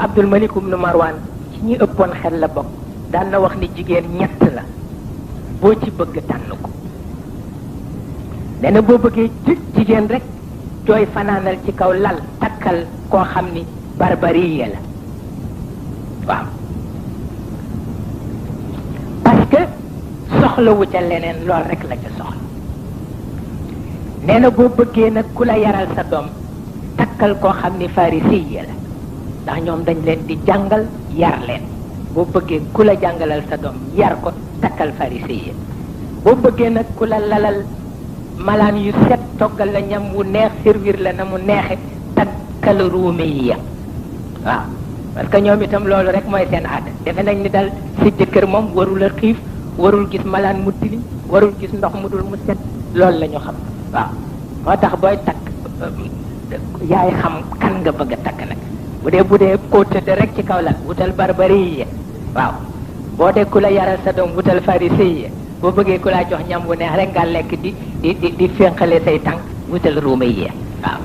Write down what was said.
Abdul Malik ibn Marwan ci ñi ëppoon xel la bokk daan na wax ni jigéen ñett la boo ci bëgg tànn ko nee na boo bëggee jigéen rek jooy fanaanal ci kaw lal takkal koo xam ni barbariye la waaw parce que soxlawu ca leneen lool rek la ca soxla nee na boo bëggee nag ku la yaral sa doom takkal koo xam ni farisiye la ndax ñoom dañ leen di jàngal yar leen boo bëggee ku la jàngalal sa doom yar ko takkal farisiye boo bëggee nag ku la lalal malaan yu set toggal la ñam wu neex servir la na mu neexe takkal ruumiya waaw parce que ñoom itam loolu rek mooy seen aada defe nañ ni dal si jëkkër moom warul a xiif warul gis malaan mu tilim warul gis ndox mu dul mu set loolu la ñu xam waaw moo tax booy takk yaay xam kan nga bëgg a takk nag bu dee koo tëdd rek ci kaw la wutal barbariye waaw boo dee ku la yaral sa doom wutal farisiye boo bëggee ku laa jox ñam wu neex rek nga lekk di fénqale say tànk wutal ruumiye waaw